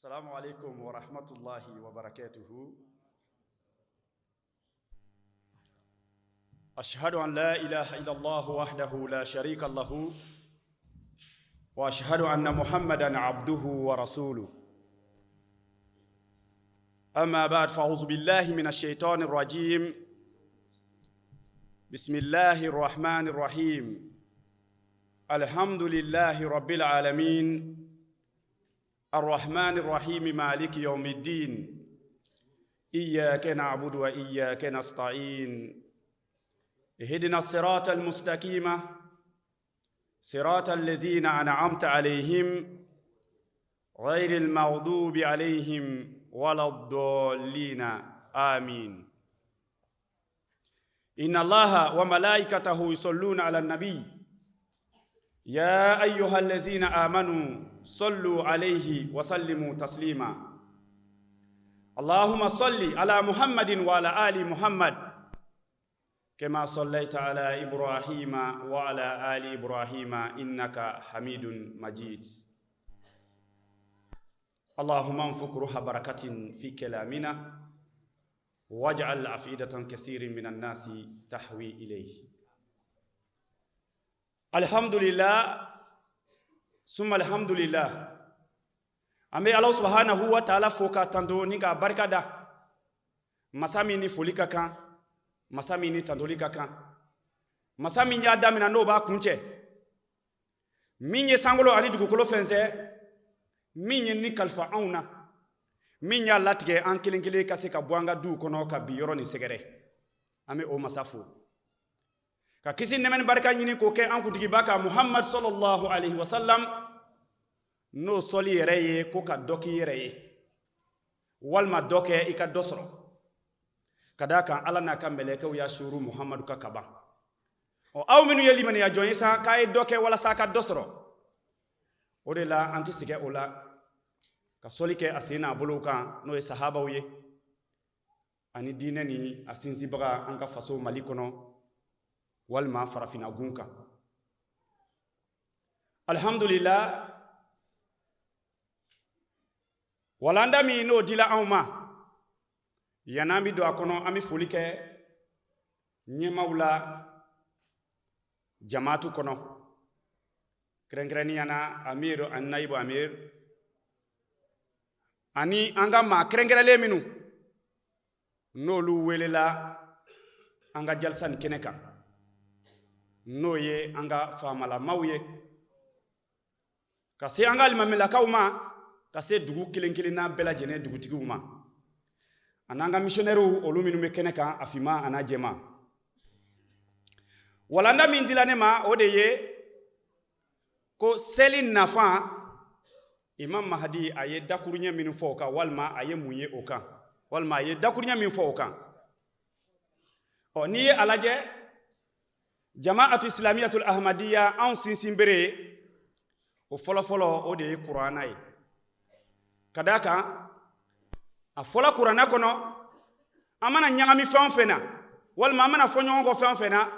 السلام عليكم ورحمة الله وبركاته. أشهد أن لا إله إلا الله وحده لا شريك له، وأشهد أن محمدا عبده ورسوله. أما بعد، فأعوذ بالله من الشيطان الرجيم. بسم الله الرحمن الرحيم. الحمد لله رب العالمين، الرحمن الرحيم، مالك يوم الدين، إياك نعبد وإياك نستعين، اهدنا الصراط المستقيم، صراط الذين أنعمت عليهم، غير المغضوب عليهم ولا الضالين، آمين. إن الله وملائكته يصلون على النبي، يا أيها الذين آمنوا صلوا عليه وسلموا تسليما. اللهم صل على محمد وعلى آل محمد، كما صليت على إبراهيم وعلى آل إبراهيم، إنك حميد مجيد. اللهم انفخ روح بركة في كلامنا، واجعل أفئدة كثير من الناس تهوي إليه. الحمد لله ثم الحمد لله. An bɛ Ala سبحانه وتعالى fo ka tando ni ka barika da, masa min ni foli ka kan, masa min ni tandoli ka kan, masa min y'a daminɛ n'o b'a kuncɛ, min ye sankolo ani dugukolo fɛnsɛ, min ye ni kalifa anw na, min y'a latigɛ an kelen kelen ka se ka bɔ an ka duw kɔnɔ ka bi yɔrɔ nin sɛgɛrɛ. An bɛ o masa fo ka kisi nɛmɛ ni barika ɲini k'o kɛ an kuntigiba kan, Muhammad صلى الله عليه وسلم, n'o sɔli yɛrɛ ye ko ka dɔ k'i yɛrɛ ye walima dɔ kɛ i ka dɔ sɔrɔ, ka d'a kan Ala n'a ka mɛlɛkɛw y'a suuru Muhammadu ka kaban. Ɔ, aw minnu ye limaniya jɔn ye sa, k'a ye dɔ kɛ walasa ka dɔ sɔrɔ, o de la an tɛ sɛgɛn o la ka sɔli kɛ a sen n'a bolow kan, n'o ye sahabaw ye ani diinɛ ni a sinsinbaga an ka faso Mali kɔnɔ walima farafinna gun kan. Alhamdulillah, walanda min n'o dila anw ma, yann'an bi don a kɔnɔ, an bɛ foli kɛ ɲɛmaw la jamaatu kɔnɔ, kɛrɛnkɛrɛnnenya na amir ani nayibu amir ani an ka maa kɛrɛnkɛrɛnlen minnu n'olu welela an ka jalisa nin kɛnɛ kan, n'o ye an ka faamalamaw ye, ka se an ka alimamilakaw ma, ka se dugu kelen kelenna bɛɛ lajɛlen dugutigiw ma, an'an ka misiyɔnɛriw, olu minnu bɛ kɛnɛ kan, a finman an'a jɛman. Walanda min dila ne ma, o de ye ko seli nafa, Imam Mahadi a ye dakuruɲɛ minnu fɔ o kan, walima a ye mun ye o kan, walima a ye dakuruɲɛ min fɔ o kan. Ɔ, n'i ye a lajɛ, Jamaatu Islamiyatul Ahmadiyya, anw sinsin bere o fɔlɔfɔlɔ, o de ye Kurana ye, ka d'a kan a fɔla Kurana kɔnɔ, an mana ɲagami fɛn o fɛn na, walima an mana fɔ ɲɔgɔn kɔ fɛn o fɛn na,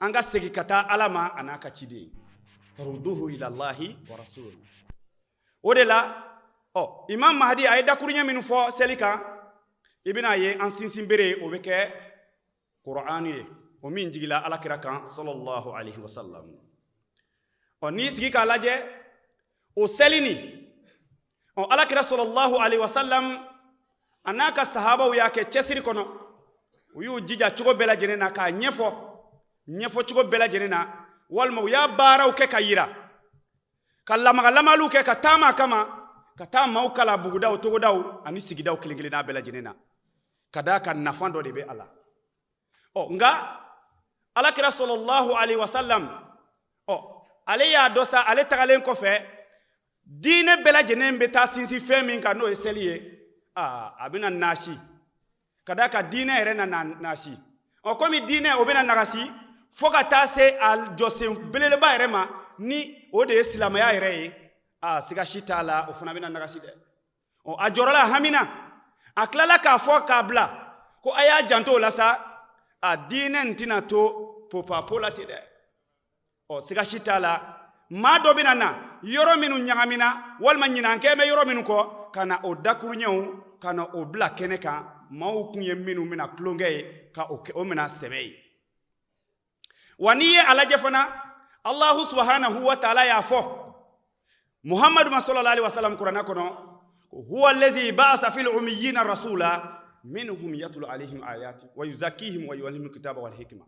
an ka segin ka taa Ala ma a n'a ka ciden, فرودوه إلى الله ورسول. O de la, ɔ, Imam Mahadi a ye dakuruɲɛ minnu fɔ seli kan, i bɛna ye an sinsin bere o bɛ kɛ Kur'anu ye, o min jigila Ala kira kan صلى الله عليه وسلم. Ɔ, n'i sigi k'a lajɛ o seli nin, ɔ, Ala kira صلى الله عليه وسلم a n'a ka sahabaw y'a kɛ cɛsiri kɔnɔ, u y'u jija cogo bɛɛ lajɛlen na k'a ɲɛfɔ ɲɛfɔ cogo bɛɛ lajɛlen na, walima u y'a baaraw kɛ ka yira, ka lamaga lamaliw kɛ, ka taama a kama, ka taa maaw kala bugudaw, togodaw ani sigidaw kelen kelenna bɛɛ lajɛlen na, ka d'a kan nafa dɔ de bɛ a la. Ɔ, nka Alakira صلى الله عليه وسلم, ɔ, ale y'a dɔn sa, ale tagalen kɔfɛ, diinɛ bɛɛ lajɛlen bɛ taa sinsin fɛn min kan, n'o ye seli ye, aa, a bɛna naasi, ka d'a kan diinɛ yɛrɛ na naasi. Ɔ, komi diinɛ o bɛna nagasi fo ka taa se a jɔsen belebeleba yɛrɛ ma, ni o de ye silamɛya yɛrɛ ye, aa, siga si t'a la, o fana bɛna nagasi dɛ. Ɔ, a jɔrɔla, a hamina, a tilala k'a fɔ k'a bila ko a y'a janto o la sa, a diinɛ nin tɛna to popapo la ten dɛ. Ɔ, siga si t'a la, maa dɔ bɛna na yɔrɔ minnu ɲagamina, walima ɲinankɛ bɛ yɔrɔ minnu kɔ. ka na o dakuruɲɛw ka na o bila kɛnɛ kan, maaw kun ye minnu mina tulonkɛ ye ka o mina sɛbɛ ye. Wa n'i ye a lajɛ fana, Allahu subhanahu wa taala y'a fɔ Muhammadu ma sallallahu alaihi wasallam kuranɛ kɔnɔ: huwa allazi ba'asa fil ummiyina rasula minhum yatlu alayhim ayati wa yuzakkihim wa yuallimuhum kitaba wal hikma.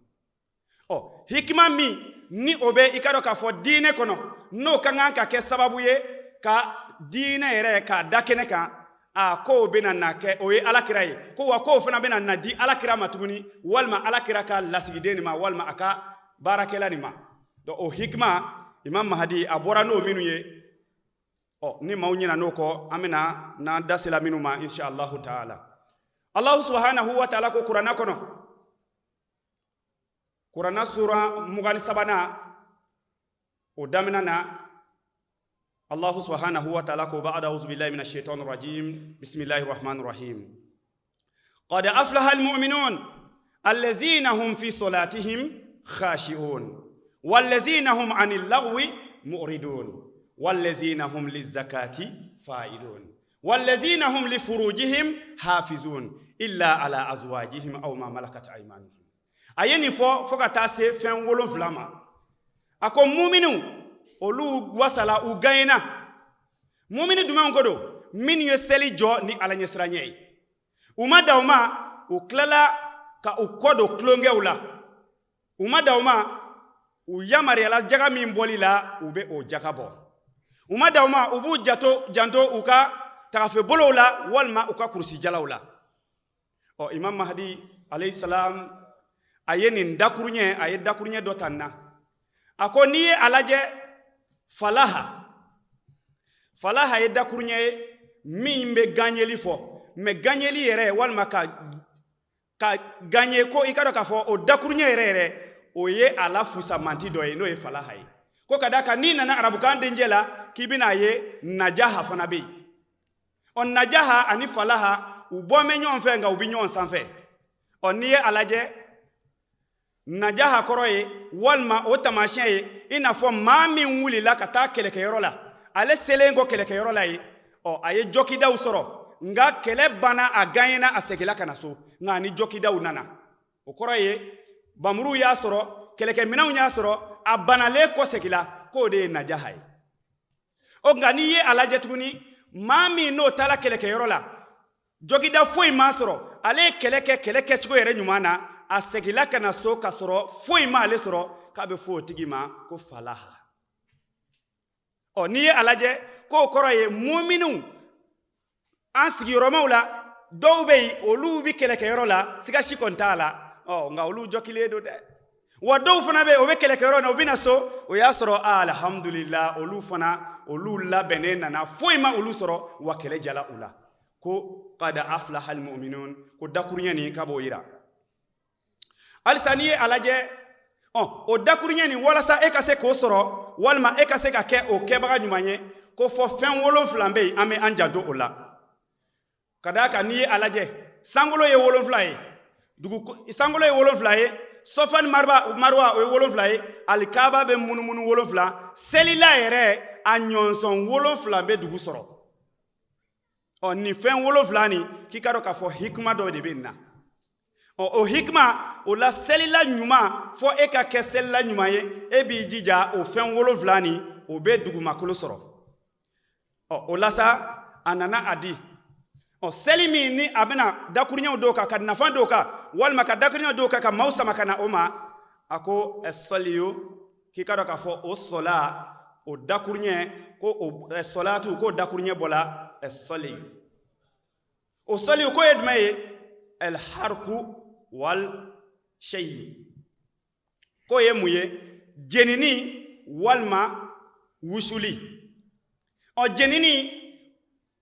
Ɔ, hikima min ni o bɛ i ka dɔn k'a fɔ diinɛ kɔnɔ, n'o ka kan ka kɛ sababu ye ka diinɛ yɛrɛ k'a da kɛnɛ kan, a k'o bɛna na kɛ o ye Alakira ye. Ko wa k'o fana bɛna na di Alakira ma tuguni, walima Alakira ka lasigiden nin ma, walima a ka baarakɛla nin ma. Donc o hikima, Imam Mahadi a bɔra n'o minnu ye. Ɔ, ni maaw ɲinɛ n'o kɔ, an bɛna n'an da sela minnu ma, insha Allahu taala. Allahu subhanahu wa taala ko kuranɛ kɔnɔ, kuranɛ sura 23nan, o daminɛ na, Allahu subhanahu wa ta'ala ko: ba'da a'udhu billahi minash shaitanir rajim, bismillahir rahmanir rahim, qad aflaha almu'minun allazina hum fi salatihim khashi'un wallazina hum 'anil lagwi mu'ridun wallazina hum lizakati fa'ilun wallazina hum li furujihim hafizun illa ala azwajihim aw ma malakat aymanuhum. A ye nin fɔ fo ka taa se fɛn 7 ma. A ko muminiw, olu wasala, u gaɲena. Mumini jumɛnw ko don? Minnu ye seli jɔ ni Ala ɲɛsiranɲɛ ye. U ma dan o ma, u tilala ka u kɔ don tulonkɛw la. U ma dan o ma, u yamaruyala jaga min bɔli la, u bɛ o jaga bɔ. U ma dan o ma, u b'u jato janto u ka tagafebolow la, walima u ka kurusijalaw la. Ɔ, Imam Mahdi alayhi salam, a ye nin dakuruɲɛ, a ye dakuruɲɛ dɔ ta nin na. A ko n'i ye a lajɛ, falaha, falaha ye dakuruɲɛ ye min bɛ gaɲeli fɔ. Mɛ gaɲeli yɛrɛ, walima ka gaɲe ko, i ka dɔn k'a fɔ o dakuruɲɛ yɛrɛ yɛrɛ, o ye a la fusamanti dɔ ye, n'o ye falaha ye. Ko ka d'a kan, n'i nana arabukan dencɛ la, k'i bɛna ye najaha fana bɛ yen. Ɔ, najaha ani falaha, u bɔ bɛ ɲɔgɔn fɛ, nka u bɛ ɲɔgɔn sanfɛ. Ɔ, n'i ye a lajɛ, najaha kɔrɔ ye, walima o taamasiyɛn ye, i n'a fɔ maa min wulila ka taa kɛlɛkɛyɔrɔ la, ale selen kɔ kɛlɛkɛyɔrɔ la yen, ɔ, a ye jɔkidaw sɔrɔ, nka kɛlɛ banna, a gaɲɛna, a seginna ka na so, nka ni jɔkidaw nana, o kɔrɔ ye bamuruw y'a sɔrɔ, kɛlɛkɛminɛnw y'a sɔrɔ, a banalen kɔ seginna, k'o de ye najaha ye. O, nka n'i ye a lajɛ tuguni, maa min n'o taara kɛlɛkɛyɔrɔ la, jɔgida foyi ma sɔrɔ, ale ye kɛlɛ kɛ kɛlɛ kɛcogo yɛrɛ ɲuman na, a seginna ka na so ka sɔrɔ foyi ma ale sɔrɔ, k'a bɛ fɔ o tigi ma ko falaha. Ɔ, n'i ye a lajɛ, k'o kɔrɔ ye muminiw an sigiyɔrɔmaw la, dɔw bɛ yen, olu bɛ kɛlɛkɛyɔrɔ la, siga si kɔni t'a la. Ɔ, nka olu jɔkilen don dɛ. Wa dɔw fana bɛ yen, o bɛ kɛlɛkɛyɔrɔ na, u bɛ na so, o y'a sɔrɔ alhamdulila, olu fana, olu labɛnnen nana, foyi ma olu sɔrɔ, wa kɛlɛ jala u la. Ko qad aflaha almu'minun, ko dakuruɲɛ nin, k'a b'o yira halisa. N'i ye a lajɛ, ɔ, o dakuruɲɛ nin, walasa e ka se k'o sɔrɔ, walima e ka se ka kɛ o kɛbaga ɲuman ye, ko fɔ fɛn 7 bɛ yen, an bɛ an janto o la. Ka d'a kan, n'i ye a lajɛ, sankolo ye 7 ye, dugu sankolo ye 7 ye, Sɔfa ni Maruwa, o ye 7 ye, alikaba bɛ munumunu 7, selila yɛrɛ a ɲɔnsɔn 7 bɛ dugu sɔrɔ. Ɔ, nin fɛn 7 nin, k'i ka dɔn k'a fɔ hikima dɔ de bɛ nin na. Ɔ, o hikima o la, selila ɲuman, fɔ e ka kɛ selila ɲuman ye, e b'i jija o fɛn 7 nin, o bɛ dugumakolo sɔrɔ. Ɔ, o la sa, a nana a di. Ɔ, seli min ni a bɛna dakuruɲɛw dɔw kan ka nafa dɔw kan, walima ka dakuruɲɛw dɔw kan ka maaw sama ka na o ma, a ko sɔliyo, k'i ka dɔn k'a fɔ o sɔla, o dakuruɲɛ, ko o sɔlatu, k'o dakuruɲɛ bɔla sɔliyo. O sɔliyo, k'o ye jumɛn ye? Alharku wal shayi. K'o ye mun ye? Jenini walima wusuli. Ɔ, jenini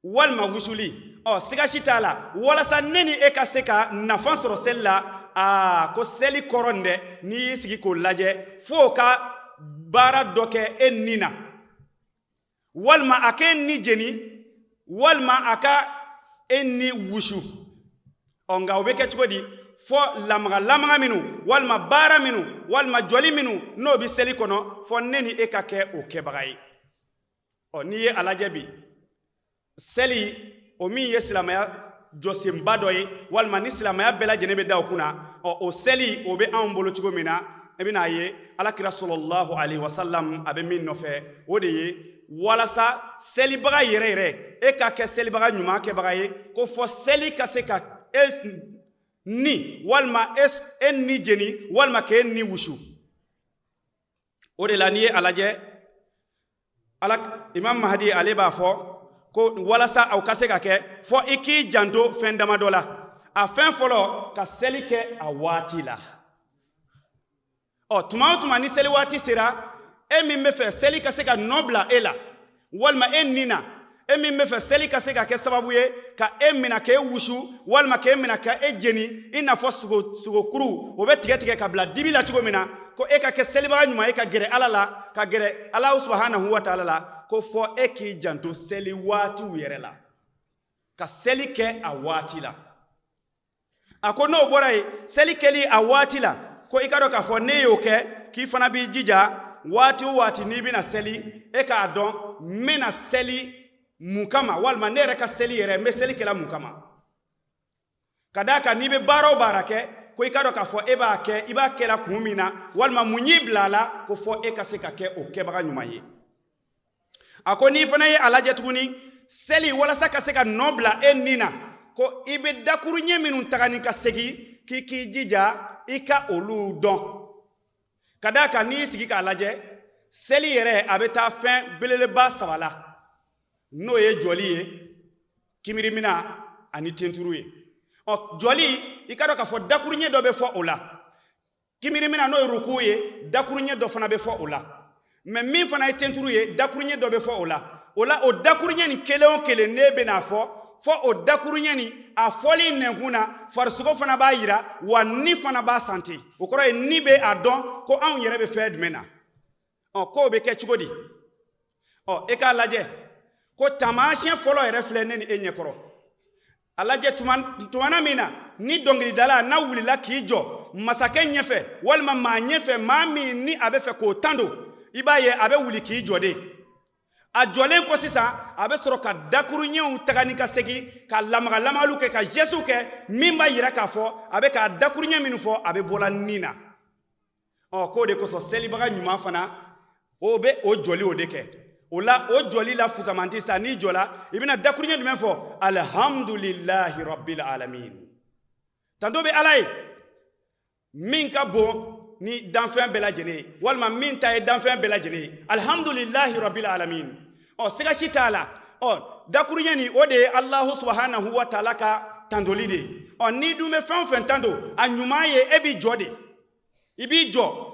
walima wusuli. Ɔ, siga si t'a la, walasa ne ni e ka se ka nafa sɔrɔ seli la, aa, ko seli kɔrɔ nin dɛ, n'i y'i sigi k'o lajɛ, f'o ka baara dɔ kɛ e ni na, walima a k'e ni jeni, walima a ka e ni wusu. Ɔ, nka o bɛ kɛ cogo di? Fɔ lamaga lamaga minnu, walima baara minnu, walima jɔli minnu, n'o bɛ seli kɔnɔ, fɔ ne ni e ka kɛ o kɛbaga ye. Ɔ, n'i ye a lajɛ bi, seli O min ye silamɛya jɔsenba dɔ ye, walima ni silamɛya bɛɛ lajɛlen bɛ da o kunna. Ɔ, o seli, o bɛ anw bolo cogo min na, i bɛna a ye Alakira sɔlɔlahu alaihi wasallam a bɛ min nɔfɛ, o de ye walasa selibaga yɛrɛ yɛrɛ, e ka kɛ selibaga ɲuman kɛbaga ye, ko fɔ seli ka se ka e ni walima e ni jeni walima k'e ni wusu. O de la, n'i ye a lajɛ, Ala Imam Mahadi ale b'a fɔ ko walasa aw ka se ka kɛ, fɔ i k'i janto fɛn damadɔ la. A fɛn fɔlɔ, ka seli kɛ a waati la. Ɔ, tuma o tuma ni seli waati sera, e min bɛ fɛ seli ka se ka nɔ bila e la walima e ni na, e min bɛ fɛ seli ka se ka kɛ sababu ye ka e minɛ k'e wusu walima k'e minɛ ka e jeni, i n'a fɔ sogokuru o bɛ tigɛ tigɛ ka bila dibi la cogo min na, ko e ka kɛ selibaga ɲuman ye ka gɛrɛ Ala la, ka gɛrɛ Ala subahanahu wa taala la, ko fɔ e k'i janto seli waatiw yɛrɛ la, ka seli kɛ a waati la. A ko n'o bɔra yen, seli kɛli a waati la, ko i ka dɔn k'a fɔ ne y'o kɛ, k'i fana b'i jija waati o waati n'i bɛna seli, e k'a dɔn n bɛna seli mun kama, walima ne yɛrɛ ka seli yɛrɛ, n bɛ seli kɛla mun kama. Ka d'a kan n'i bɛ baara o baara kɛ, ko i ka dɔn k'a fɔ e b'a kɛ, i b'a kɛla kun min na walima mun y'i bila a la, ko fɔ e ka se ka kɛ o kɛbaga ɲuman ye. A ko n'i fana ye a lajɛ tuguni, seli walasa ka se ka nɔ bila e ni na, ko i bɛ dakuruɲɛ minnu taga ni ka segin, k'i k'i jija i ka olu dɔn. Ka d'a kan n'i y'i sigi k'a lajɛ, seli yɛrɛ a bɛ taa fɛn belebeleba saba la, n'o ye jɔli ye, kimirimina ani tenturu ye. Ɔ, jɔli, i ka dɔn k'a fɔ dakuruɲɛ dɔ bɛ fɔ o la. Kimirimina, n'o ye ruku ye, dakuruɲɛ dɔ fana bɛ fɔ o la. Mɛ min fana ye tenturu ye, dakuruɲɛ dɔ bɛ fɔ o la. O la, o dakuruɲɛ nin kelen o kelen, ne bɛn'a fɔ fɔ o dakuruɲɛ nin a fɔli nɛnkun na, farisogo fana b'a yira wa ni fana b'a sante. O kɔrɔ ye ni bɛ a dɔn ko anw yɛrɛ bɛ fɛn jumɛn na. Ɔ, k'o bɛ kɛ cogo di? Ɔ, e k'a lajɛ ko taamasiyɛn fɔlɔ yɛrɛ filɛ ne ni e ɲɛkɔrɔ. A lajɛ, tumana min na ni dɔnkilidala n'a wulila k'i jɔ masakɛ ɲɛfɛ walima maa ɲɛfɛ, maa min ni a bɛ fɛ k'o tando, i b'a ye a bɛ wuli k'i jɔ de. A jɔlen kɔ sisan, a bɛ sɔrɔ ka dakuruɲɛw taga ni ka segin, ka lamaga-lamagaliw kɛ, ka gestew kɛ min b'a yira k'a fɔ a bɛ ka dakuruɲɛ minnu fɔ, a bɛ bɔla ni na. Ɔ, k'o de kosɔn selibaga ɲuman fana, o bɛ o jɔli o de kɛ. O la, o jɔli la fusamanti sa, n'i jɔla, i bɛna dakuruɲɛ jumɛn fɔ? Alhamdulilahi rabbil alamin, tando bɛ Ala ye min ka bon ni danfɛn bɛɛ lajɛlen ye, walima min ta ye danfɛn bɛɛ lajɛlen ye, alhamdulilahi rabbil alamin. Ɔ, siga si t'a la, ɔ, dakuruɲɛ nin, o de ye Alahu subahanahu wa taala ka tandoli de ye. Ɔ, n'i dun bɛ fɛn o fɛn tando, a ɲuman ye e b'i jɔ de, i b'i jɔ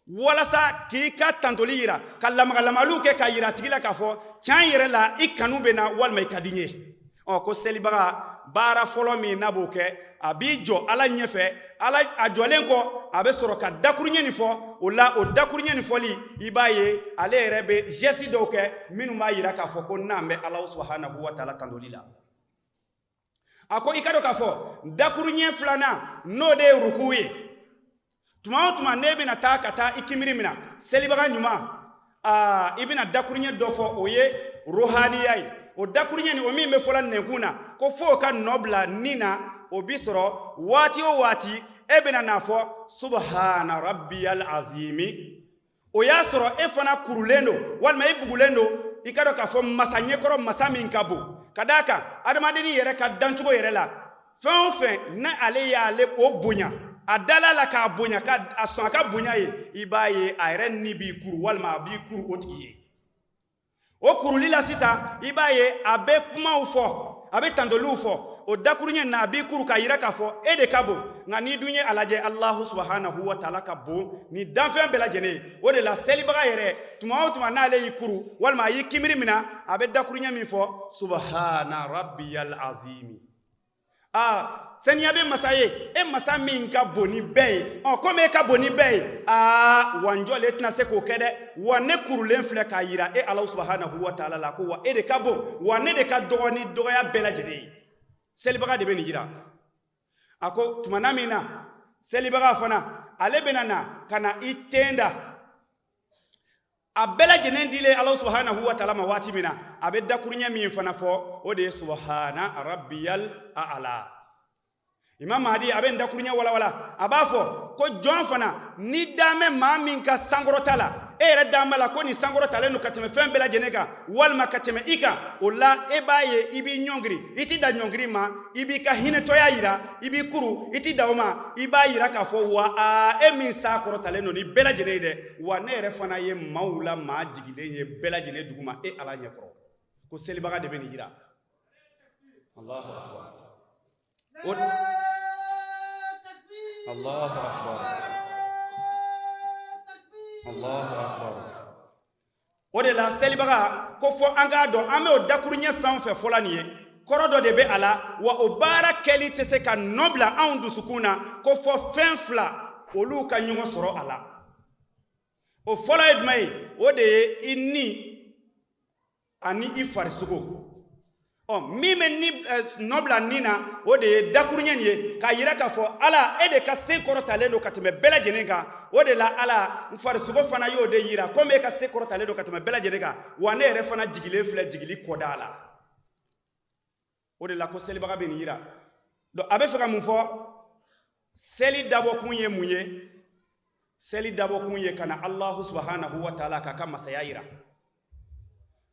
walasa k'i ka tantoli yira, ka lamagalamaliw kɛ k'a yira a tigi la k'a fɔ tiɲɛ yɛrɛ la i kanu bɛ na walima i ka di n ye. Ɔ, ko selibaga baara fɔlɔ min n'a b'o kɛ, a b'i jɔ Ala ɲɛfɛ. Ala a jɔlen kɔ, a bɛ sɔrɔ ka dakuruɲɛ nin fɔ. O la, o dakuruɲɛ nin fɔli, i b'a ye ale yɛrɛ bɛ geste dɔw kɛ minnu b'a yira k'a fɔ ko n'an bɛ Ala subahanahu wa taala tantoli la. A ko i ka dɔn k'a fɔ dakuruɲɛ filanan, n'o de ye ruku ye, tuma o tuma n'e bɛna taa ka taa i kimiri minɛ, selibaga ɲuman, aa, i bɛna dakuruɲɛ dɔ fɔ, o ye rohaniya ye. O dakuruɲɛ nin, o min bɛ fɔla nɛnkun na, ko f'o ka nɔ bila ni na, o bi sɔrɔ waati o waati e bɛna n'a fɔ subahana rabbiyal azimi. O y'a sɔrɔ e fana kurulen don walima e bugulen don, i ka dɔn k'a fɔ masa ɲɛkɔrɔ, masa min ka bon. Ka d'a kan adamadennin yɛrɛ ka dancogo yɛrɛ la, fɛn o fɛn ni ale y'ale o bonya, a dala la k'a bonya, ka a sɔn a ka bonya ye, i b'a ye a yɛrɛ ni b'i kuru walima a b'i kuru o tigi ye. O kuruli la sisan, i b'a ye a bɛ kumaw fɔ, a bɛ tantoliw fɔ. O dakuruɲɛ na, a b'i kuru k'a yira k'a fɔ e de ka bon. Nka n'i dun ye a lajɛ, Alahu subahanahu wa taala ka bon ni danfɛn bɛɛ lajɛlen ye. O de la, selibaga yɛrɛ, tuma o tuma n'ale y'i kuru walima a y'i kimiri minɛ, a bɛ dakuruɲɛ min fɔ: subahana rabbiyal azimi, Aa, saniya bɛ masa ye, e masa min ka bon ni bɛɛ ye. Ɔ, komi e ka bon ni bɛɛ ye, aa, wa n jɔlen tɛna se k'o kɛ dɛ. Wa ne kurulen filɛ k'a yira e Ala subahanahu wa taala la ko wa e de ka bon, wa ne de ka dɔgɔ ni dɔgɔya bɛɛ lajɛlen ye. Selibaga de bɛ nin yira. A ko tumana min na selibaga fana ale bɛna na ka na i ten da A bɛɛ lajɛlen dilen Ala subahanahu wa taala ma waati min na, a bɛ dakuruɲɛ min fana fɔ, o de ye subahana rabbiyal a'la. Imam Mahdi a bɛ nin dakuruɲɛ walawala, a b'a fɔ ko jɔn fana ni dan bɛ maa min ka sankɔrɔta la, e yɛrɛ dan b'a la ko nin sankɔrɔtalen don ka tɛmɛ fɛn bɛɛ lajɛlen kan walima ka tɛmɛ i kan, o la e b'a ye i b'i ɲɔngiri, i t'i da ɲɔngiri ma, i b'i ka hinɛtɔya yira, i b'i kuru, i t'i da o ma, i b'a yira k'a fɔ wa aa e min sa kɔrɔtalen don ni bɛɛ lajɛlen ye dɛ, wa ne yɛrɛ fana ye maaw la maa jigilen ye bɛɛ lajɛlen duguma e Ala ɲɛkɔrɔ. Ko selibaga de bɛ nin yira. Allahu akbar. O Allahu akbar. Allahu akbar. O de la selibaga ko fɔ an k'a dɔn an bɛ o dakuruɲɛ fɛn o fɛn fɔla nin ye, kɔrɔ dɔ de bɛ a la, wa o baara kɛli tɛ se ka nɔ bila anw dusukun na ko fɔ fɛn fila olu ka ɲɔgɔn sɔrɔ a la. O fɔlɔ ye jumɛn ye? O de ye i ni ani i farisogo. Ɔ min bɛ ni nɔ bila ni na, o de ye dakuruɲɛ nin ye, k'a yira k'a fɔ Ala e de ka se kɔrɔtalen don ka tɛmɛ bɛɛ lajɛlen kan. O de la Ala n farisogo fana y'o de yira, komi e ka se kɔrɔtalen don ka tɛmɛ bɛɛ lajɛlen kan, wa ne yɛrɛ fana jigilen filɛ jigili kɔda la. O de la ko selibaga bɛ nin yira. Donc a bɛ fɛ ka mun fɔ? Seli dabɔkun ye mun ye? Seli dabɔkun ye ka na Alahu subahanahu wa taala k'a ka masaya yira.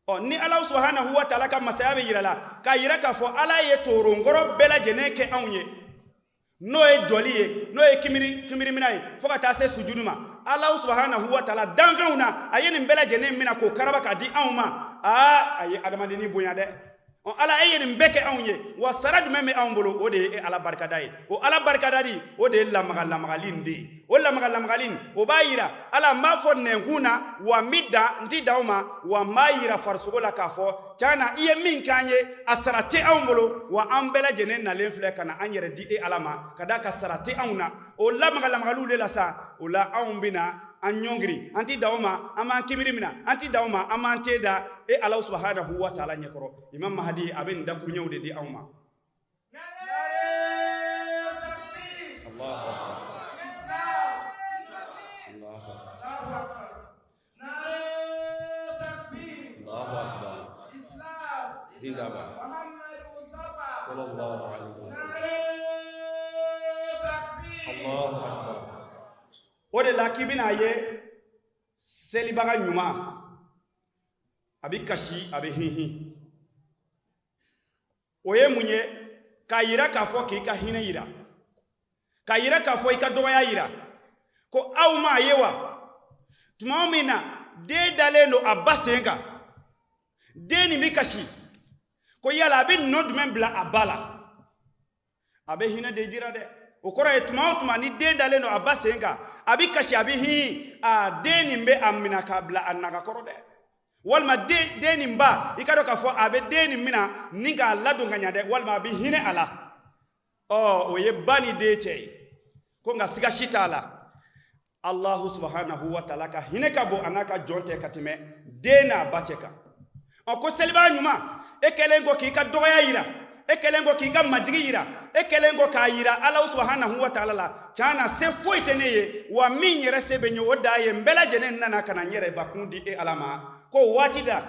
Ɔ ni Alahu subahanahu wa taala ka masaya bɛ yira la, k'a yira k'a fɔ Ala ye toronkɔrɔ bɛɛ lajɛlen kɛ anw ye, n'o ye jɔli ye, n'o ye kinbiriminɛ ye, fo ka taa se sujudu ma. Alahu subahanahu wa taala danfɛnw na, a ye nin bɛɛ lajɛlen minɛ k'o karaba k'a di anw ma. Aa, a ye adamadennin bonya dɛ. Ɔ Ala, e ye nin bɛɛ kɛ anw ye, wa sara jumɛn bɛ anw bolo? O de ye e Ala barikada ye. O Ala barikadali, o de ye lamaga lamagali in de ye. O lamaga lamagali in, o b'a yira Ala n b'a fɔ nɛnkun na, wa n bɛ dan, n ti dan o ma, wa n b'a yira farisogo la k'a fɔ tiɲɛ na i ye min k'an ye, a sara tɛ anw bolo, wa an bɛɛ lajɛlen nalen filɛ ka na an yɛrɛ di e Ala ma, ka d'a kan sara tɛ anw na. O lamaga lamagaliw de la sa, o la anw bɛna an ɲɔngiri, an ti dan o ma, an b'an kinbiri minɛ, an ti dan o ma, an b'an ten da e Ala subahanahu wa taala ɲɛkɔrɔ. Imam Mahdi a bɛ nin dakuruɲɛw de di anw ma. Allahu akbar. Allahu akbar. Allahu akbar. Zindabad. Sallallahu alaihi wasallam. Allahu akbar. O de la k'i bɛna ye selibaga ɲuman a bɛ kasi, a bɛ hinhin. O ye mun ye? K'a yira k'a fɔ k'i ka hinɛ yira, k'a yira k'a fɔ i ka dɔgɔya yira. Ko aw m'a ye wa, tuma min na den dalen don a ba sen kan, den nin bɛ kasi, ko yala a bɛ nɔ jumɛn bila a ba la? A bɛ hinɛ de jira dɛ. O kɔrɔ ye tuma o tuma ni den dalen don a ba sen kan, a bɛ kasi, a bɛ hin, a den nin bɛ a minɛ k'a bila a naga kɔrɔ dɛ. Walima den nin ba, i ka dɔn k'a fɔ a bɛ den nin minɛ ni k'a ladon ka ɲa dɛ, walima a bɛ hinɛ a la. Ɔ o ye ba ni den cɛ ye. Ko nka siga si t'a la, Allahu subahanahu wa taala ka hinɛ ka bon a n'a ka jɔn tɛ ka tɛmɛ den n'a ba cɛ kan. Ɔ ko selibaa ɲuman, e kɛlen kɔ k'i ka dɔgɔya yira, e kɛlen kɔ k'i ka majigi yira, e kɛlen kɔ k'a yira Alahu subahanahu wa taala la, tiɲɛ na se foyi tɛ ne ye, wa min yɛrɛ se bɛ n ye o dan ye, n bɛɛ lajɛlen nana ka na n yɛrɛ bakun di e Ala ma. Ko waati da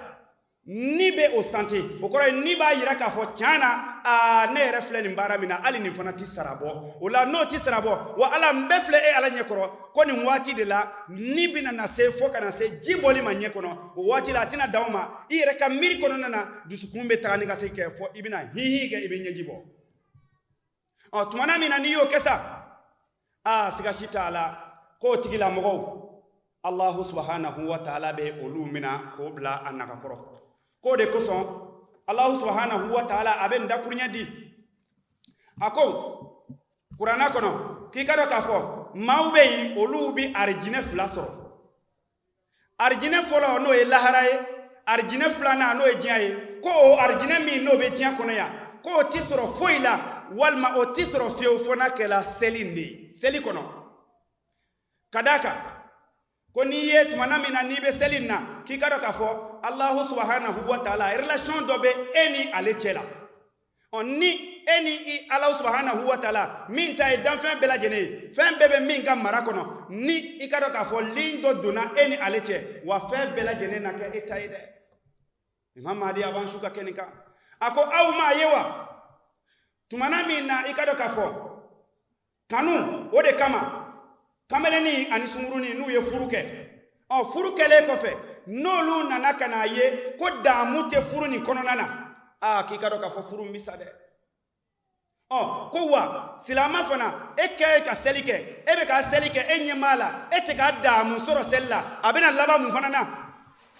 ni bɛ o sante, o kɔrɔ ye ni b'a yira k'a fɔ tiɲɛ na aa ne yɛrɛ filɛ nin baara min na, hali nin fana ti sara bɔ. O la n'o ti sara bɔ, wa Ala n bɛɛ filɛ e Ala ɲɛkɔrɔ, ko nin waati de la ni bɛna na se fo ka na se ji bɔli ma ɲɛ kɔnɔ. O waati la a tɛna dan o ma, i yɛrɛ ka miiri kɔnɔna na dusukun bɛ taga ni ka segin kɛ fɔ i bɛna hinhin kɛ, i bɛ ɲɛji bɔ. Ɔ tumana min na n'i y'o kɛ sa, aa siga si t'a la k'o tigilamɔgɔw Allahu subahanahu wa taala bɛ olu mina k'o bila a nagakɔrɔ. K'o de kosɔn Allahu subahanahu wa taala a bɛ nin dakuruɲɛ di, a ko kuranna kɔnɔ k'i ka dɔn k'a fɔ maaw bɛ yen, olu bɛ arijinɛ fila sɔrɔ. Arijinɛ fɔlɔ n'o ye lahara ye, arijinɛ filanan n'o ye diɲɛ ye. Ko o arijinɛ min n'o bɛ diɲɛ kɔnɔ yan, k'o ti sɔrɔ foyi la, walima o ti sɔrɔ fiyewu fo n'a kɛla seli in de ye, seli kɔnɔ. Ka d'a kan ko n'i ye tumana min na n'i bɛ seli in na, k'i ka dɔn k'a fɔ Alahu subahanahu wa taala relation dɔ bɛ e ni ale cɛ la. Ɔ, ni e ni i Ala subahanahu wa taala min ta ye danfɛn bɛɛ lajɛlen ye, fɛn bɛɛ bɛ min ka mara kɔnɔ, ni i ka dɔn k'a fɔ lien dɔ donna e ni ale cɛ, wa fɛn bɛɛ lajɛlen na kɛ e ta ye dɛ. Imam Mahdi a b'an su ka kɛ nin kan. A ko aw m'a ye wa, tumana min na i ka dɔn k'a fɔ kanu o de kama kamalennin ani sungurunin n'u ye furu kɛ, ɔ, furu kɛlen kɔfɛ, n'olu nana ka n'a ye ko daamu tɛ furu nin kɔnɔna na, aa, k'i ka dɔn k'a fɔ furu in bɛ sa dɛ. Ɔ, ko wa silama fana, e kɛ ka seli kɛ, e bɛ ka seli kɛ, e ɲɛ b'a la e tɛ ka daamu sɔrɔ seli la, a bɛna laban mun fana na?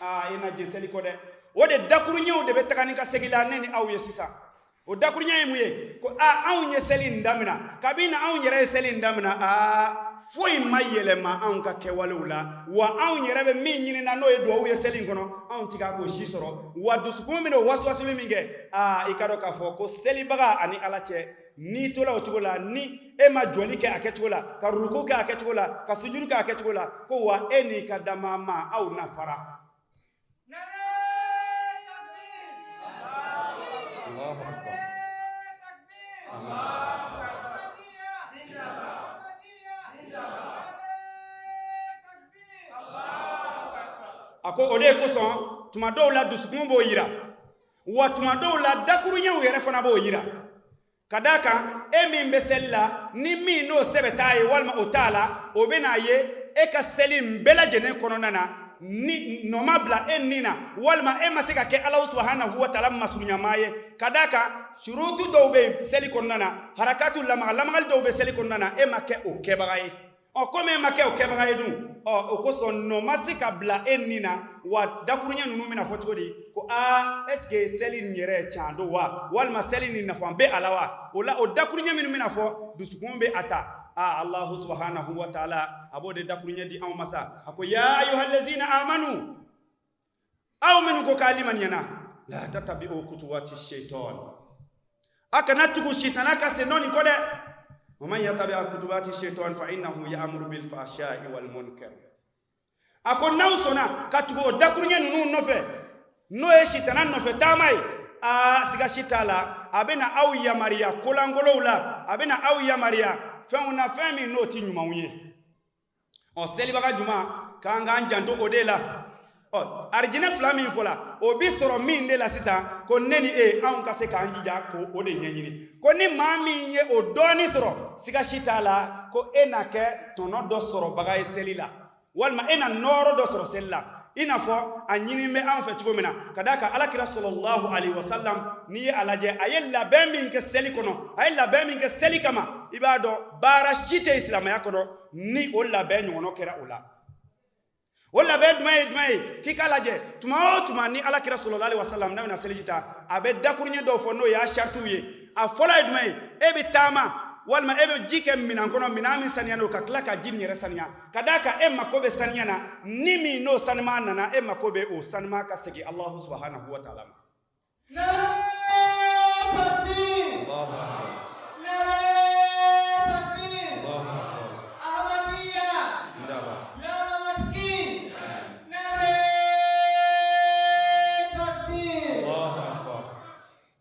Aa, e na jɛn seli kɔ dɛ. O de dakuruɲɛw de bɛ taga ni ka segin la ne ni aw ye sisan. O dakuruɲɛ ye mun ye? Ko aa, anw ye seli in damina, kabini anw yɛrɛ ye seli in damina, aa, foyi ma yɛlɛma anw ka kɛwalew la. Wa anw yɛrɛ bɛ min ɲinina, n'o ye duwawu ye seli in kɔnɔ, anw ti k'a k'o si sɔrɔ. Wa dusukun bɛna o wasuwasuli min kɛ, aa, i ka dɔn k'a fɔ ko selibaga ani Ala cɛ, n'i tola o cogo la, ni e ma jɔli kɛ a kɛcogo la, ka ruku kɛ a kɛcogo la, ka sujuru kɛ a kɛcogo la, ko wa e n'i ka dama aw na fara. Allahu akbar. A ko o de kosɔn, tuma dɔw la dusukun b'o yira, wa tuma dɔw la dakuruɲɛw yɛrɛ fana b'o yira. Ka d'a kan e min bɛ seli la, ni min n'o sɛbɛ t'a ye walima o t'a la, o bɛ n'a ye e ka seli in bɛɛ lajɛlen kɔnɔna na, ni nɔ ma bila e ni na, walima e ma se ka kɛ Ala subahanahu wa taala masurunyamaa ye. Ka d'a kan surutu dɔw bɛ yen seli kɔnɔna na, harakatu lamaga lamagali dɔw bɛ seli kɔnɔna na, e ma kɛ o kɛbaga ye. Ɔ, komi e ma kɛ o kɛbaga ye dun, ɔ, o kosɔn nɔ ma se ka bila e ni na. Wa dakuruɲɛ ninnu bɛna fɔ cogo di ko aa, est ce que seli nin yɛrɛ can don wa, walima seli nin nafa bɛ a la wa? O la, o dakuruɲɛ minnu bɛna fɔ, dusukun bɛ a ta. Aa, Allahu subhanahu wa taala a b'o de dakuruɲɛ di anw ma sa. A ko ya ayyuhallazina amanu, aw minnu ko k'a limaniyana, la tatabi'u kutuwati shaitan, a kana tugu sitana ka sennɔ nin kɔ dɛ. Wa man yatabi'a kutuwati shaitan fa innahu ya'muru bil fahsha'i wal munkar. A ko n'aw sɔnna ka tugu o dakuruɲɛ ninnu nɔfɛ, n'o ye sitana nɔfɛ taama ye, aa, siga si t'a la, a bɛna aw yamaruya kolankolow la, a bɛna aw yamaruya fɛnw na, fɛn min n'o ti ɲumanw ye. Ɔ, selibaga juma k'an k'an janto o de la. Ɔ, arijinɛ fila min fɔla, o bi sɔrɔ min de la sisan, ko ne ni e, anw ka se k'an jija ko o de ɲɛɲini. Ko ni maa min ye o dɔɔni sɔrɔ, siga si t'a la ko e na kɛ tɔnɔ dɔ sɔrɔbaga ye seli la, walima e na nɔɔrɔ dɔ sɔrɔ seli la, i n'a fɔ a ɲini bɛ an fɛ cogo min na. Ka d'a kan Alakira sɔlɔlahu alaihi wasallam, n'i ye a lajɛ, a ye labɛn min kɛ seli kɔnɔ, a ye labɛn min kɛ seli kama, i b'a dɔn baara si tɛ silamɛya kɔnɔ ni o labɛn ɲɔgɔnna kɛra o la. O labɛn jumɛn ye jumɛn ye? K'i k'a lajɛ, tuma o tuma ni Alakira sɔlɔlahu alaihi wasallam n'a bɛna seliji ta, a bɛ dakuruɲɛ dɔw fɔ, n'o y'a saritiw ye. A fɔlɔ ye jumɛn ye? E bɛ taama walima e bɛ ji kɛ minɛn kɔnɔ, minɛn min saniya don, ka tila ka ji nin yɛrɛ saniya. Ka d'a kan e mako bɛ saniya na, ni min n'o sanuma nana, e mako bɛ o sanuma ka segin Alahu subahanahu wa taala ma. Allahu akbar. Allahu akbar. Zindaba. Allahu akbar.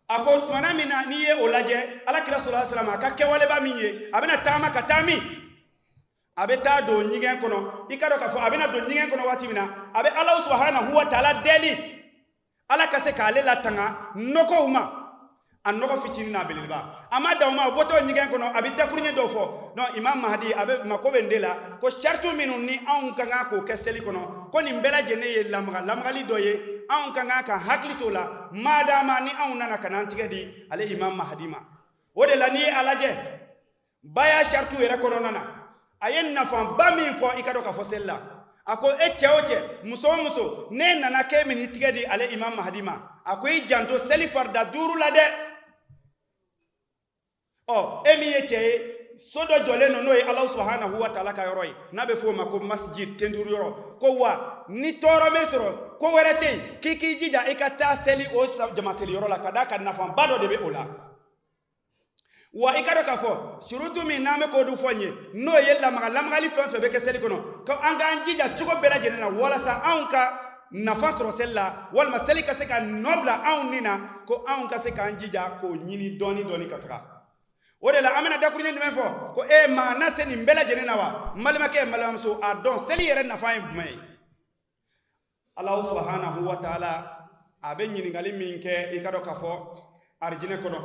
A ko tumana min na n'i ye o lajɛ, Alakira sɔlɔlahu alaihi wasallam a ka kɛwaleba min ye, a bɛna taama ka taa min, a bɛ taa don ɲɛgɛn kɔnɔ. I ka dɔn k'a fɔ a bɛna don ɲɛgɛn kɔnɔ waati min na, a bɛ Ala subahanahu wa taala deli Ala ka se k'ale latanga nɔgɔw ma, a nɔgɔ fitinin n'a belebeleba. A ma dan o ma, a bɔtɔ ɲɛgɛn kɔnɔ, a bɛ dakuruɲɛ dɔw fɔ. Donc Imam Mahdi a bɛ mako bɛ nin de la, ko sariti minnu ni anw ka kan k'o kɛ seli kɔnɔ, ko nin bɛɛ lajɛlen ye lamaga lamagali dɔ ye, anw ka kan ka hakili t'o la, madama ni anw nana ka n'an tigɛ di ale Imam Mahdi ma. O de la, n'i ye a lajɛ baya saritiw yɛrɛ kɔnɔna na, a ye nafaba min fɔ, i ka dɔn k'a fɔ seli la, a ko e cɛ o cɛ, muso o muso, n'e nana k'e bɛn'i tigɛ di ale Imam Mahdi ma, a ko i janto seli farida 5 la dɛ. Ɔ, e min ye cɛ ye, so dɔ jɔlen don, n'o ye Ala subahanahu wa taala ka yɔrɔ ye, n'a bɛ f'o ma ko masjid, tenturu yɔrɔ, ko wa ni tɔɔrɔ bɛ sɔrɔ, ko wɛrɛ tɛ yen, k'i k'i jija i ka taa seli o jama seli yɔrɔ la, ka d'a kan nafaba dɔ de bɛ o la. Wa i ka dɔn k'a fɔ surutu min n'an bɛ k'o dun fɔ n ye, n'o ye lamaga lamagali fɛn fɛn bɛ kɛ seli kɔnɔ, ko an k'an jija cogo bɛɛ lajɛlen na walasa anw ka nafa sɔrɔ seli la, walima seli ka se ka nɔ bila anw ni na. ko anw ka se k'an jija k'o ɲini dɔɔni dɔɔni ka taga. O de la an bɛna dakuruɲɛ jumɛn fɔ ko e maa na se nin bɛɛ lajɛlen na wa? N balimakɛ, n balimamuso, a dɔn seli yɛrɛ nafa ye jumɛn ye. Alahu subahanahu wa taala a bɛ ɲininkali min kɛ, i ka dɔn k'a fɔ arijinɛ kɔnɔ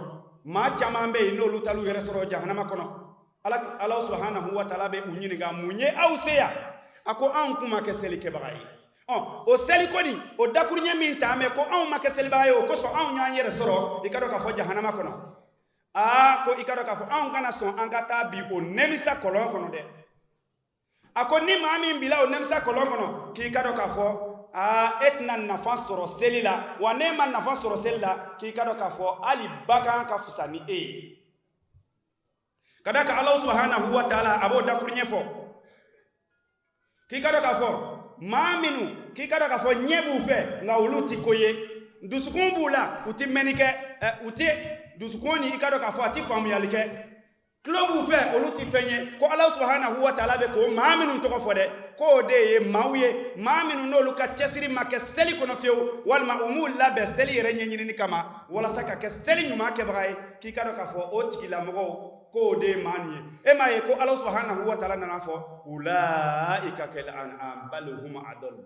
maa caman bɛ yen, n'olu taal'u yɛrɛ sɔrɔ jahanama kɔnɔ, Ala subahanahu wa taala bɛ u ɲininka: mun ye aw se yan? A ko anw kun ma kɛ seli kɛbaga ye. Ɔ, o seli kɔni, o dakuruɲɛ min ta mɛn ko anw ma kɛ selibaga ye, o kosɔn anw y'an yɛrɛ sɔrɔ, i ka dɔn k'a fɔ, jahanama kɔnɔ. Aa, ko i ka dɔn k'a fɔ anw kana sɔn an ka taa bi o nɛmisa kɔlɔn kɔnɔ dɛ. A ko ni maa min bila o nɛmisa kɔlɔn kɔnɔ, k'i ka dɔn k'a fɔ aa, e tɛna nafa sɔrɔ seli la. Wa n'e ma nafa sɔrɔ seli la, k'i ka dɔn k'a fɔ hali bagan ka fisa ni e ye. Ka d'a kan Ala subahanahu wa taala a b'o dakuruɲɛ fɔ k'i ka dɔn k'a fɔ maa minnu, k'i ka dɔn k'a fɔ ɲɛ b'u fɛ nka olu ti ko ye, dusukun b'u la, u ti mɛnni kɛ, u ti dusukun ni, i ka dɔn k'a fɔ, a ti faamuyali kɛ, tulo b'u fɛ, olu ti fɛn ye. Ko Ala subahanahu wa taala bɛ k'o maa minnu tɔgɔ fɔ dɛ, k'o de ye maaw ye, maa minnu n'olu ka cɛsiri ma kɛ seli kɔnɔ fiyewu, walima u m'u labɛn seli yɛrɛ ɲɛɲinini kama walasa ka kɛ seli ɲuman kɛbaga ye, k'i ka dɔn k'a fɔ o tigilamɔgɔw, k'o de ye maa nin ye. E m'a ye ko Ala subahanahu wa taala nana fɔ ulaika kal an'am bal hum adall.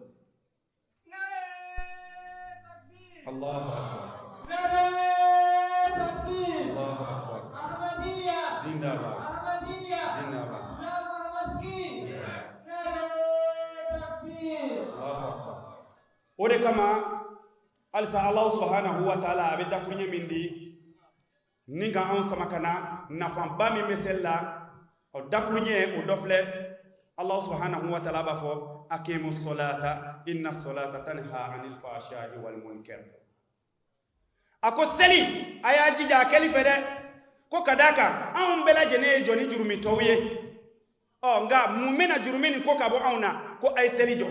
Allahu akbar. Allahu akbar. Zindabad. Zindabad. Allahu akbar. O de kama halisa Ala subahanahu wa taala a bɛ dakuruɲɛ min di ni ka anw sama ka na nafaba min bɛ seli la, o dakuruɲɛ o dɔ filɛ. Allah subhanahu wa ta'ala b'a fɔ: aqimu solata inna solata tanha anil fahsha'i wal munkar. A ko seli, a y'a jija a kɛli fɛ dɛ. Ko ka d'a kan anw bɛɛ lajɛlen ye jɔni jurumitɔw ye. Ɔ, nka mun bɛna jurumi nin ko ka bɔ anw na? Ko a ye seli jɔ.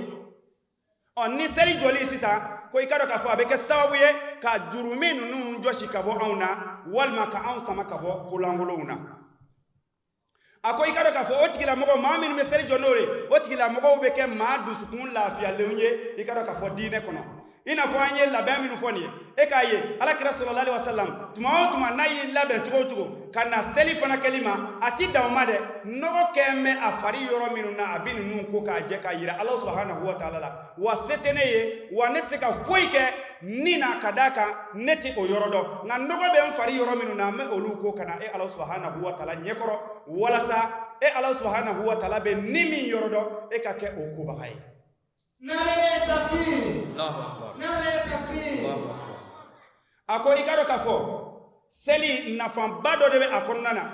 Ɔ, ni seli jɔli sisan, ko i ka dɔn k'a fɔ a bɛ kɛ sababu ye ka jurumi ninnu jɔsi ka bɔ anw na, walima ka anw sama ka bɔ kolankolonw na. A ko i ka dɔn k'a fɔ o tigilamɔgɔ, maa minnu bɛ seli jɔ n'o ye, o tigilamɔgɔw bɛ kɛ maa dusukun lafiyalenw ye, i ka dɔn k'a fɔ, diinɛ kɔnɔ. I n'a fɔ an ye labɛn minnu fɔ nin ye, e k'a ye Ala kira sallallahu alaihi wasallam, tuma o tuma n'a y'i labɛn cogo o cogo ka na seli fana kɛli ma, a ti dan o ma dɛ. Nɔgɔ kɛn bɛ a fari yɔrɔ minnu na, a bɛ ninnu ko k'a jɛ k'a yira Ala subahanahu wa taala la: wa se tɛ ne ye, wa ne tɛ se ka foyi kɛ ni na, ka d'a kan ne tɛ o yɔrɔ dɔn, nka nɔgɔ bɛ n fari yɔrɔ minnu na, n bɛ olu ko ka na e Ala subahanahu wa taala ɲɛkɔrɔ, walasa e Ala subahanahu wa taala bɛ ni min yɔrɔ dɔn, e ka kɛ o kobaga ye. Allahu akbar. Allahu akbar. A ko i ka dɔn k'a fɔ seli nafaba dɔ de bɛ a kɔnɔna na,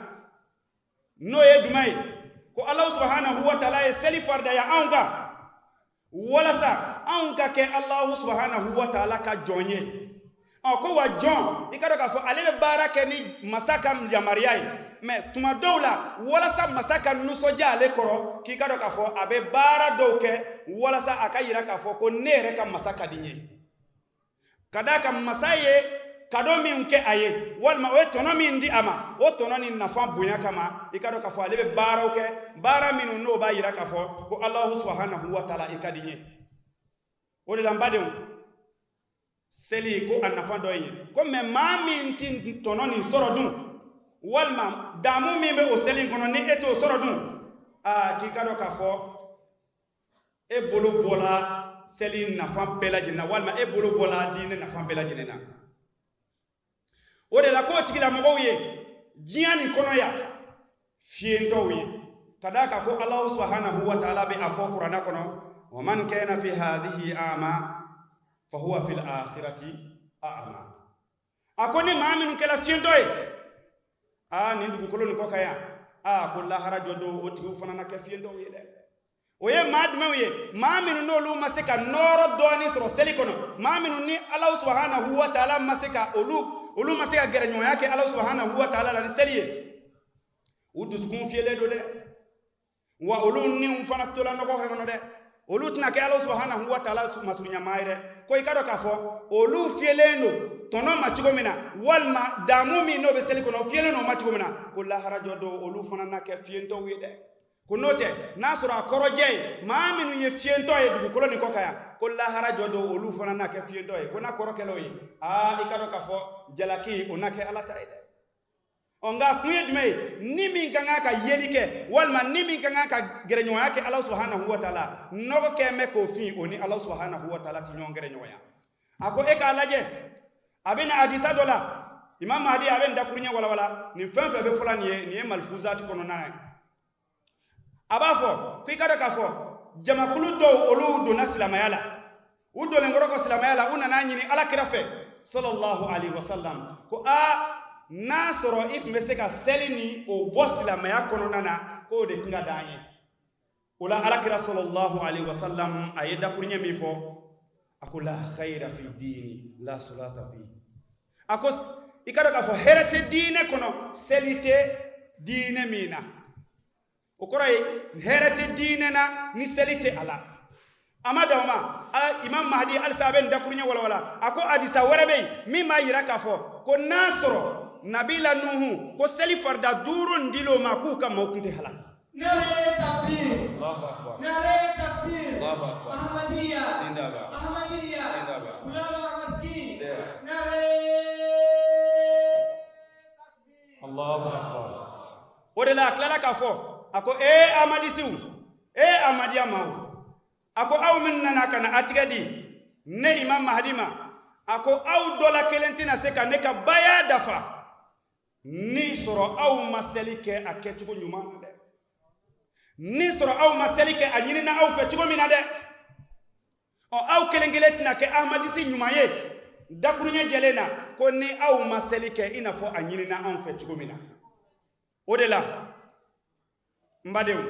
n'o ye jumɛn ye? Ko Ala subahanahu wa taala ye seli faridaya anw kan walasa anw ka kɛ Alahu subahanahu wa taala ka jɔn ye. Ɔ, ko wa jɔn, i ka dɔn k'a fɔ ale bɛ baara kɛ ni masa ka yamaruya ye, mɛ tuma dɔw la, walasa masa ka nisɔndiya ale kɔrɔ, k'i ka dɔn k'a fɔ a bɛ baara dɔw kɛ walasa a ka yira k'a fɔ ko ne yɛrɛ ka masa ka di n ye, ka d'a kan masa ye cadeau min kɛ a ye, walima o ye tɔnɔ min di a ma, o tɔnɔ ni nafa bonya kama, i ka dɔn k'a fɔ ale bɛ baaraw kɛ, baara minnu n'o b'a yira k'a fɔ ko Alahu subahanahu wa taala, i ka di n ye. O de la, n badenw, seli ko a nafa dɔ ye ko, mɛ maa min ti tɔnɔ nin sɔrɔ dun, walima damu min bɛ o seli in kɔnɔ, ni e t'o sɔrɔ dun, aa, k'i ka dɔn k'a fɔ e bolo bɔla seli nafa bɛɛ lajɛlen na, walima e bolo bɔla diinɛ nafa bɛɛ lajɛlen na. O de la k'o tigilamɔgɔw ye diɲɛ nin kɔnɔ yan fiyentɔw ye, ka d'a kan ko Alahu subahanahu wa taala bɛ a fɔ kuranɛ kɔnɔ: wa man kana fi hadhihi a'ma fa huwa fil akhirati a'ma. A ko ni maa minnu kɛra fiyentɔ ye, aa, nin dugukolo nin kɔ kan yan, aa, ko lahara jɔ don, o tigiw fana na kɛ fiyentɔw ye dɛ. O ye maa jumɛnw ye? Maa minnu n'olu ma se ka nɔɔrɔ dɔɔni sɔrɔ seli kɔnɔ, maa minnu ni Ala subahanahu wa taala ma se ka olu ma se ka gɛrɛɲɔgɔnya kɛ Ala subahanahu wa taala la ni seli ye, u dusukun fiyɛlen don dɛ, wa olu niw fana tola nɔgɔ kɔnɔ dɛ. Olu tɛna kɛ Ala subahanahu wa taala masurunya ye dɛ. Ko i ka dɔn k'a fɔ olu fiyɛlen don tɔnɔ ma cogo min na, walima damu min n'o bɛ seli kɔnɔ, o fiyɛlen don o ma cogo min na, ko lahara jɔ don, olu fana na kɛ fiyentɔw ye dɛ. Ko n'o tɛ, n'a sɔrɔ a kɔrɔjɛ ye maa minnu ye fiyentɔ ye dugukolo nin kɔ kan yan, ko lahara jɔ don olu fana na kɛ fiyentɔ ye, ko n'a kɔrɔ kɛla o ye, aa, i ka dɔn k'a fɔ jalaki o na kɛ Ala ta ye dɛ. Ɔ, nka a kun ye jumɛn ye? Ni min ka kan ka yeli kɛ walima ni min ka kan ka gɛrɛɲɔgɔnya kɛ Ala subahanahu wa taala, nɔgɔ kɛ mɛ k'o fin, o ni Ala subahanahu wa taala ti ɲɔgɔn gɛrɛɲɔgɔnya. A ko e k'a lajɛ, a bɛ na hadisa dɔ la, Imam Mahdi a bɛ nin dakuruɲɛ walawala. Nin fɛn fɛn bɛ fɔla nin ye, nin ye malifuzati kɔnɔna ye. A b'a fɔ ko i ka dɔn k'a fɔ jamakulu dɔw, olu donna silamɛya la. U donnen kɔrɔ kɔ silamɛya la, u nana ɲini Ala kira fɛ sallallahu alaihi wasallam ko aa, n'a sɔrɔ i tun bɛ se ka seli ni o bɔ silamɛya kɔnɔna na, k'o de tun ka d'an ye. O la, Ala kira sallallahu alaihi wasallam a ye dakuruɲɛ min fɔ, a ko la khayra fi dini la salata fi. A ko i ka dɔn k'a fɔ hɛrɛ tɛ diinɛ kɔnɔ, seli tɛ diinɛ min na. O kɔrɔ ye hɛrɛ tɛ diinɛ na ni seli tɛ a la. A ma dan o ma, Imam Mahdi halisa a bɛ nin dakuruɲɛ walawala. A ko hadisa wɛrɛ bɛ yen min b'a yira k'a fɔ ko n'a sɔrɔ Nabila Nuhu ko seli farida 5 nin dil'o ma, k'u ka maaw tun tɛ halaki. Nare takbir. Allahu akbar. Nare takbir. Allahu akbar. Ahmadiyya. Zindabad. Ahmadiyya. Zindabad. Ghulam Ahmad ki. Yeah. Nare takbir. Allahu akbar. O de la, a tilala k'a fɔ, a ko ee, amadisiw, ee, amadiya maaw, a ko aw min nana ka na a tigɛ di ne Imam Mahdi ma, a ko aw dɔ la kelen tɛna se ka ne ka baya dafa ni sɔrɔ aw ma seli kɛ a kɛcogo ɲuman na dɛ, ni sɔrɔ aw ma seli kɛ a ɲinina aw fɛ cogo min na dɛ. Ɔ, aw kelen kelen tɛna kɛ amadisi ɲuman ye dakuruɲɛ jɛlen na ko ni aw ma seli kɛ i n'a fɔ a ɲinina anw fɛ cogo min na. O de la, n badenw,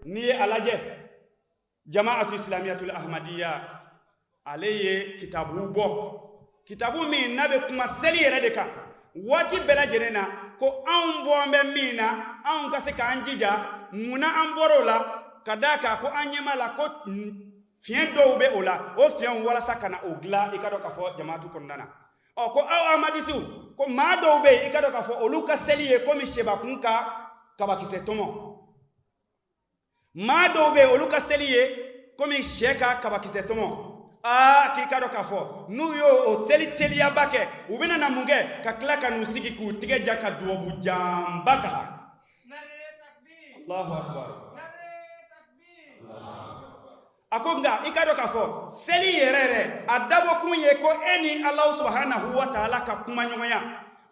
n'i ye a lajɛ, Jamaatu Islamiyatul Ahmadiyya ale ye kitabu bɔ, kitabu min n'a bɛ kuma seli yɛrɛ de kan waati bɛɛ lajɛlen na, ko anw bɔn bɛ min na, anw ka se k'an jija. Munna an bɔra o la? Ka d'a kan ko an ɲɛ b'a la ko fiɲɛ dɔw bɛ o la, o fiɲɛw walasa ka na o dilan. I ka dɔn k'a fɔ jamaatu kɔnɔna na, ɔ, ko aw amadisiw, ko maa dɔw bɛ yen, i ka dɔn k'a fɔ olu ka seli ye komi sebakun ka kabakisɛ tɔmɔ. Maa dɔw bɛ yen, olu ka seli ye komi sɛ ka kabakisɛ tɔmɔ. Aa, k'i ka dɔn k'a fɔ n'u y'o o seli teliyaba kɛ, u bɛna na mun kɛ? Ka tila ka n'u sigi k'u tigɛ ja ka duwabu janba kalan. Nare takbir. Allahu akbar. Nare takbir. A ko nka i ka dɔn k'a fɔ seli yɛrɛ yɛrɛ a dabɔkun ye ko e ni Alahu subahanahu wa taala ka kuma ɲɔgɔnya.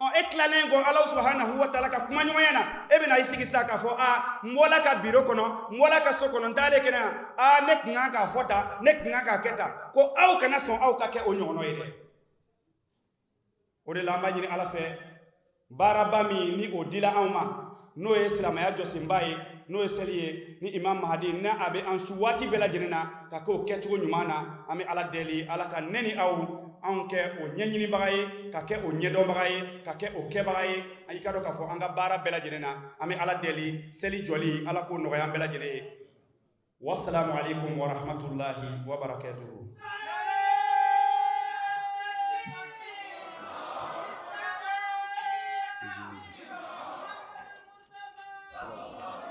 Ɔ, e tilalen kɔ Alahu subahanahu wa taala ka kuma ɲɔgɔnya na, e bɛna i sigi sisan k'a fɔ aa, n bɔla ka biro kɔnɔ, n bɔla ka so kɔnɔ, n taalen kɛnɛ kan, aa, ne tun kan k'a fɔ tan, ne tun kan k'a kɛ tan. Ko aw kana sɔn aw ka kɛ o ɲɔgɔnna ye dɛ. O de la, an b'a ɲini Ala fɛ, baaraba min ni o dila anw ma, n'o ye silamɛya jɔsenba ye, n'o ye seli ye, ni Imam Mahdi n'a a bɛ an su waati bɛɛ lajɛlen na ka k'o kɛcogo ɲuman na, an bɛ Ala deli, Ala ka ne ni aw anw kɛ o ɲɛɲinibaga ye, ka kɛ o ɲɛdɔnbaga ye, ka kɛ o kɛbaga ye. I ka dɔn k'a fɔ an ka baara bɛɛ lajɛlen na, an bɛ Ala deli, seli jɔli, Ala k'o nɔgɔya an bɛɛ lajɛlen ye. Wasalamu alaikum wa rahmatulahi wa barakatuhu. Nare takbir. Nare Mustafa.